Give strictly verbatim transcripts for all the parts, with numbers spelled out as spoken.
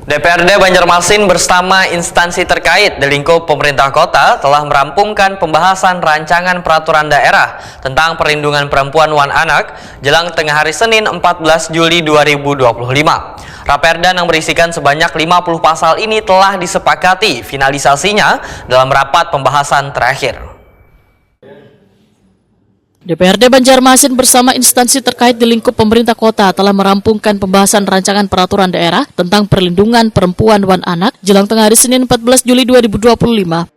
D P R D Banjarmasin bersama instansi terkait di lingkup pemerintah kota telah merampungkan pembahasan rancangan peraturan daerah tentang perlindungan perempuan wan anak jelang tengah hari Senin empat belas Juli dua ribu dua puluh lima. Raperda yang berisikan sebanyak lima puluh pasal ini telah disepakati finalisasinya dalam rapat pembahasan terakhir. D P R D Banjarmasin bersama instansi terkait di lingkup pemerintah kota telah merampungkan pembahasan rancangan peraturan daerah tentang perlindungan perempuan wan anak jelang tengah hari Senin empat belas Juli dua ribu dua puluh lima.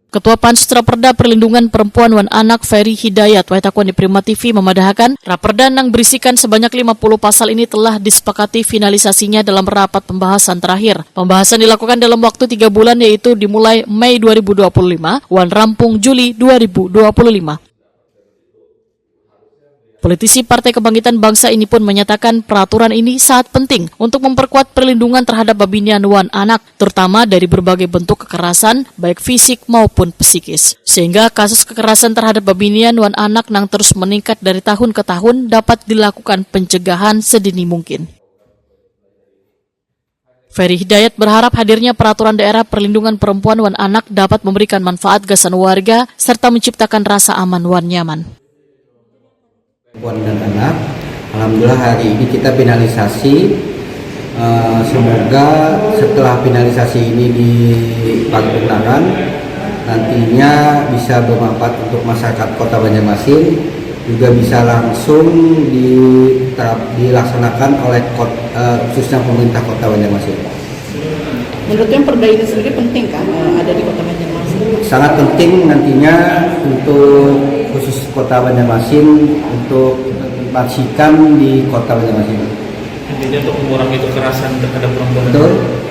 Ketua Pansus Raperda Perlindungan Perempuan wan Anak Ferry Hidayat wayah takun di Prima T V memadahakan, raperda yang berisikan sebanyak lima puluh pasal ini telah disepakati finalisasinya dalam rapat pembahasan terakhir. Pembahasan dilakukan dalam waktu tiga bulan, yaitu dimulai Mei dua ribu dua puluh lima wan rampung Juli dua ribu dua puluh lima. Politisi Partai Kebangkitan Bangsa ini pun menyatakan peraturan ini sangat penting untuk memperkuat perlindungan terhadap babinian wan anak, terutama dari berbagai bentuk kekerasan, baik fisik maupun psikis. Sehingga kasus kekerasan terhadap babinian wan anak yang terus meningkat dari tahun ke tahun dapat dilakukan pencegahan sedini mungkin. Ferry Hidayat berharap hadirnya peraturan daerah perlindungan perempuan wan anak dapat memberikan manfaat gasan warga serta menciptakan rasa aman wan nyaman. Perempuan dan anak, alhamdulillah hari ini kita finalisasi. Eh, semoga setelah finalisasi ini diparipurnakan, nantinya bisa bermanfaat untuk masyarakat Kota Banjarmasin, juga bisa langsung diterap, dilaksanakan oleh kot, eh, khususnya pemerintah Kota Banjarmasin. Menurutnya perda ini sendiri penting kah eh, ada di Kota Banjarmasin? Sangat penting nantinya untuk khusus Kota Banjarmasin untuk diimplementasikan di Kota Banjarmasin. Intinya untuk mengurangi kekerasan terhadap perempuan. Betul.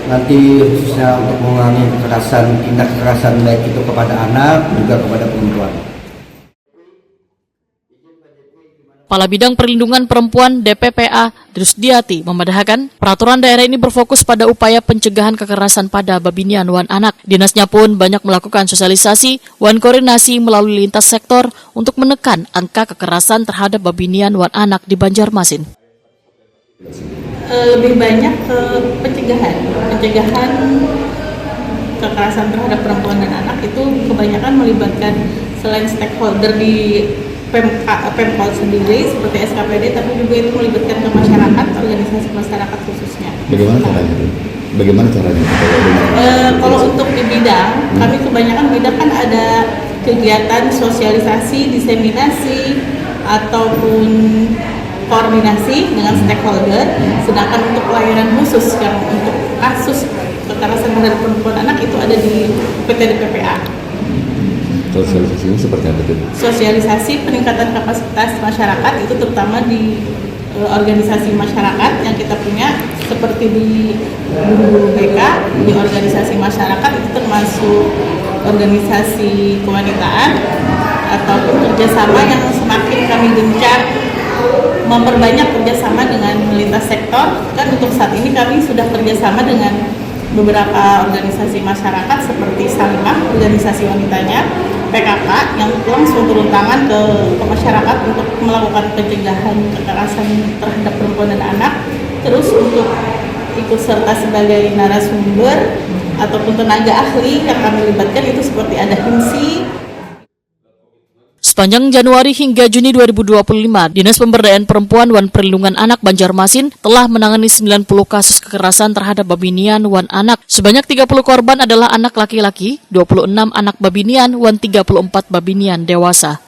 Nanti khususnya untuk mengurangi kekerasan, tindak kekerasan baik itu kepada anak juga kepada perempuan. Kepala Bidang Perlindungan Perempuan D P P A Drusdiati memadahakan, peraturan daerah ini berfokus pada upaya pencegahan kekerasan pada babinian wan anak. Dinasnya pun banyak melakukan sosialisasi wan koordinasi melalui lintas sektor untuk menekan angka kekerasan terhadap babinian wan anak di Banjarmasin. Eh, lebih banyak ke pencegahan, pencegahan kekerasan terhadap perempuan dan anak itu kebanyakan melibatkan selain stakeholder di Pemka, Pemkot sendiri seperti S K P D, tapi juga itu melibatkan ke masyarakat, organisasi masyarakat khususnya. Bagaimana caranya? Bagaimana caranya? Eh, kalau untuk di bidang, kami kebanyakan bidang kan ada kegiatan sosialisasi, diseminasi, ataupun koordinasi dengan stakeholder. Sedangkan untuk pelayanan khusus yang untuk kasus kekerasan terhadap perempuan anak itu ada di P T D P P A. Sosialisasinya seperti apa tuh? Sosialisasi peningkatan kapasitas masyarakat itu terutama di eh, organisasi masyarakat yang kita punya seperti di Guru B K, di organisasi masyarakat itu termasuk organisasi kewanitaan ataupun kerjasama yang semakin kami gencar memperbanyak kerjasama dengan lintas sektor. Kan untuk saat ini kami sudah kerjasama dengan beberapa organisasi masyarakat seperti Salimah, organisasi wanitanya, P K K yang langsung turun tangan ke, ke masyarakat untuk melakukan pencegahan kekerasan terhadap perempuan dan anak. Terus untuk ikut serta sebagai narasumber ataupun tenaga ahli yang kami libatkan itu seperti ada HIMSI, Sepanjang Januari hingga Juni dua ribu dua puluh lima, Dinas Pemberdayaan Perempuan wan Perlindungan Anak Banjarmasin telah menangani sembilan puluh kasus kekerasan terhadap babinian wan anak. Sebanyak tiga puluh korban adalah anak laki-laki, dua puluh enam anak babinian, wan tiga puluh empat babinian dewasa.